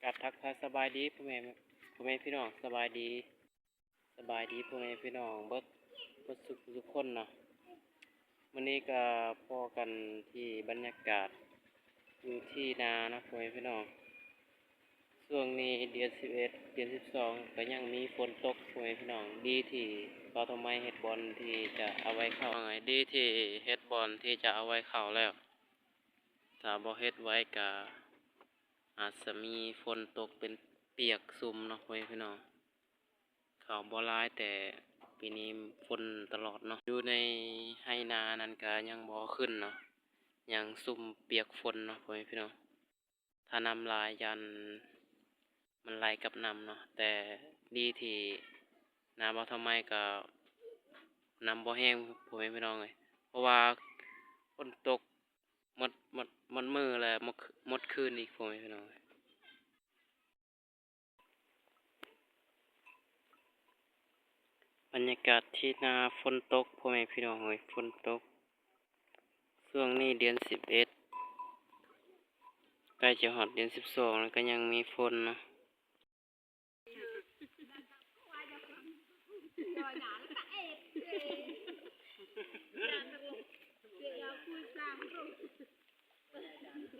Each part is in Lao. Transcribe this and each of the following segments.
ກາບທັກທາຍສະບາຍດີພໍ່ແມ່ ພໍ່ແມ່ພີ່ນ້ອງ ສະບາຍດີ ສະບາຍດີພໍ່ແມ່ພີ່ນ້ອງເບິດ ເບິດສຸກທຸກຄົນເນາະ. ມື້ນີ້ກໍພໍ້ກັນທີ່ບັນຍາກາດຢູ່ທີ່ນາເນາະພໍ່ແມ່ພີ່ນ້ອງ. ຊ່ວງນີ້ເດືອນສິບເອັດ ເດືອນສິບສອງ ກໍຍັງມີຝົນຕົກພໍ່ແມ່ພີ່ນ້ອງ. ດີທີ່ບ່າວທອງໄມເຮັດບ່ອນທີ່ຈະເອົາໄວ້ເຂົ້າ ດີທີ່ເຮັດບ່ອນທີ່ຈະເອົາໄວ້ເຂົ້າແລ້ວ. ຖ້າບໍ່ເຮັດໄວ້ກໍອາດຈະມີຝົນຕົກເປັນປຽກຊຸ່ມເນາະພໍ່ແມ່ພີ່ນ້ອງ. ເຂົ້າບໍ່ຫຼາຍ ແຕ່ປີນີ້ຝົນຕະຫຼອດເນາະ. ຢູ່ໃນໄຮ່ນານັ້ນກໍຍັງບໍ່ຂຶ້ນເນາະ ຍັງຊຸ່ມປຽກຝົນເນາະພໍ່ແມ່ພີ່ນ້ອງ. ຖ້ານ້ຳຫຼາຍຢ້ານມັນໄຫຼກັບນ້ຳເນາະ ແຕ່ດີທີ່ນາບ່າວທອງໄມກໍນ້ຳບໍ່ແຮງພໍ່ແມ່ພີ່ນ້ອງເອີຍ ເພາະວ່າຝົນຕົກໝົດ ໝົດ ໝົດມື້ ແລະ ໝົດ ໝົດຄືນອີກພໍ່ແມ່ພີ່ນ້ອງເອີຍ. ບັນຍາກາດທີ່ນາ ຝົນຕົກພໍ່ແມ່ພີ່ນ້ອງເອີຍ ຝົນຕົກ. ຊ່ວງນີ້ເດືອນສິບເອັດ ໃກ້ຈະຮອດເດືອນສິບສອງແລ້ວ ກໍຍັງມີຝົນເນາະ.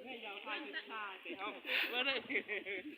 ແມ່ຢາວຖ່າຍຈຸດຖ່າຍເດ້ເຮົາ ເບິ່ງເດີ.